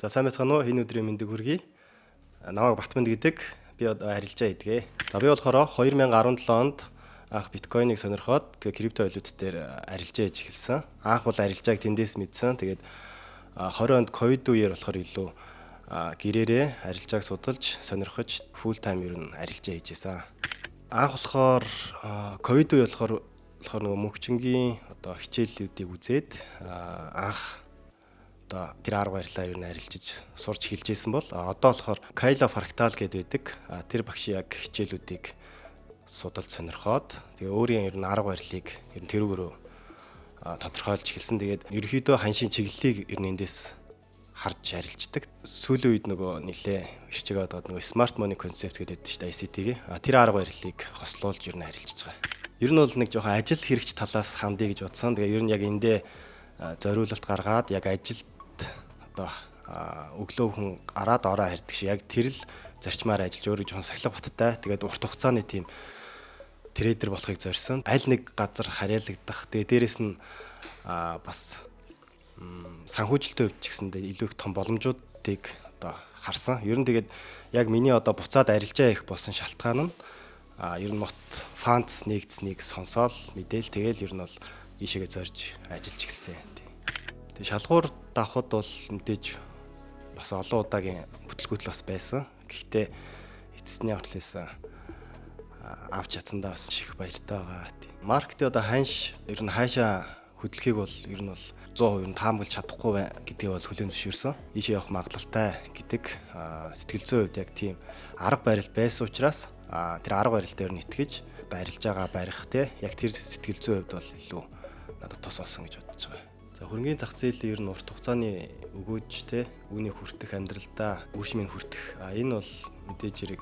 За, сайн байцгаана уу? Энэ өдрийн мэндийг хүргэе. Намайг Батмэнд гэдэг. Би одоо арилжаа хийдэг. За, би болохоор 2017 онд анх биткойныг сонирхоод, тэгээ крипто валют дээр арилжаа хийж эхэлсэн. Анх бол арилжааг тэндээс мэдсэн. Тэгээд 20 онд ковид үеэр болохоор илүү гэрээрээ арилжааг судалж, сонирхож, full time ер нь арилжаа хийж байсан. Анх болохоор ковид үе болохоор нөгөө мөнхчингийн одоо хичээлүүдийг үзээд анх одоо тэр арга барилаар ер нь арилжиж сурч эхэлж байсан бол одоо болохоор Кайла Фрактал гэдэг байдаг. Тэр багшийн яг хичээлүүдийг судалж, сонирхоод, тэгээ өөрийн ер нь арга барилыг ер нь тэрүүгээрөө тодорхойлж эхэлсэн. Тэгээд ерөнхийдөө ханшийн чиглэлийг ер нь эндээс харж арилждаг. Сүүлийн үед нөгөө нилээ ирчээгээ одоод нөгөө smart money concept гэдэг шүү дээ, ICT-г. Тэр арга барилыг хослуулж ер нь арилжиж байгаа. Ер нь бол нэг жоохон ажил хэрэгч талаас хандъя гэж бодсон. Тэгээ ер нь яг эндээ зориулалт гаргаад, яг ажилд одоо өглөө хүн гараад ороо харьдаг шиг яг тэр л зарчмаар ажиллаж, өөрөө жоохон сахилга баттай. Тэгээд урт хугацааны тийм trader болохыг зорьсон. Аль нэг газар харьяалагдах. Тэгээ дээрэс нь бас санхүүжилтийн хувьд ч гэсэндээ илүү их том боломжуудыг одоо харсан. Ер нь тэгээд яг миний одоо буцаад арилжаа их болсон шалтгаан нь ер нь Мот Funds нэгдсэнийг сонсоол мэдээл, тэгэл ер нь бол ийшээгээ зорж ажиллаж эхэлсэн. Тэгээ шалгуур давхад бол мэдээж бас олон удаагийн бүтлгүүтэл бас байсан. Гэхдээ эцэсний хүртлээс авч чадсандаа бас их баяртай байгаа. Market ын одоо ханш ер нь хаашаа хөдлөхийг бол ер нь бол 100% нь таамаглаж чадахгүй байна гэдгийг бол хүлээн зөвшөөрсөн. Ийшээ явах магадлалтай гэдэг сэтгэл зүйн хувьд яг тийм арга барил байсан учраас тэр арга барил дээр нь итгэж одоо арилжаагаа барих, те, яг тэр сэтгэл зүйн хувьд бол илүү надад тус болсон гэж бодож байгаа. За, хөрөнгөний зах зээлийн ер нь урт хугацааны өгөөж, те, үүнийг хүртэх, амьдралдаа үр шимийг хүртэх. Энэ бол мэдээж хэрэг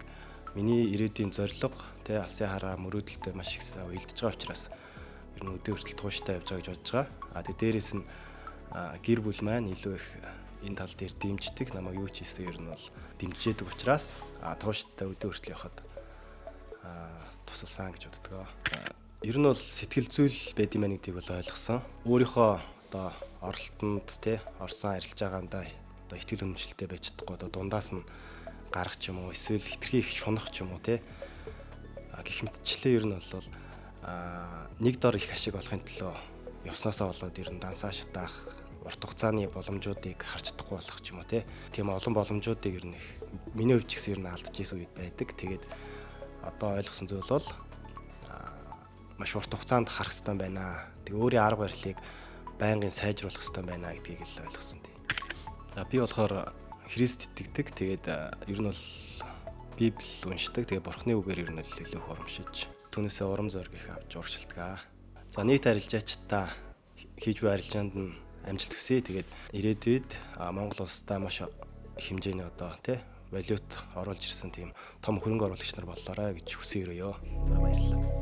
миний ирээдүйн зорилго, те, алсын хараа мөрөөдөлтэй маш их уялдаж байгаа учраас ер нь өдөө хүртэл тууштай явж байгаа гэж бодож байгаа. Тэгээ дээрэс нь гэр бүл маань илүү их энэ тал дээр дэмждэг. Намайг юу ч хийсэн ер нь бол дэмжижээдэг учраас тууштай өдөө хүртэл явахад тусалсан гэж боддог. Ер нь бол сэтгэл зүйл байд юм байна гэдгийг бол ойлгосон. Өөрийнхөө одоо оролтонд, те, орсон арилжаагаандаа одоо итгэл үнэмшилтэй байж чадахгүй, одоо дундаас нь гарах ч юм уу, эсвэл хэтэрхий их шунах ч юм уу, те, гэх мэтчлээ ер нь бол нэг дор их ашиг олохын төлөө явснаасаа болоод ер нь дансаа шатаах, урт хугацааны боломжуудыг харж чадахгүй болох ч юм уу, те, тийм олон боломжуудыг ер нь их миний хувьд ч гэсэн ер нь алдчихсан үед байдаг. Тэгээд одоо ойлгосон зүйл бол маш урт хугацаанд харах хэрэгтэй байна. Тэгээ өөрийн арга барилыг байнгын сайжруулах хэрэгтэй байна гэдгийг л ойлгосон, тийм. За, би болохоор Христ итгэдэг. Тэгээд ер нь бол Библи уншдаг. Тэгээ Бурхны үгээр ер нь л илүү их урамшиж, түүнээсээ урам зориг их авч урагшилдаг. За, нийт арилжаачдаа хийж буй арилжаанд нь амжилт хүсье. Тэгээд ирээдүйд Монгол улсдаа маш их хэмжээний одоо, тий, валют оруулж ирсэн тийм том хөрөнгө оруулагч нар боллоорой гэж хүсэн өрөөё. За, баярлалаа.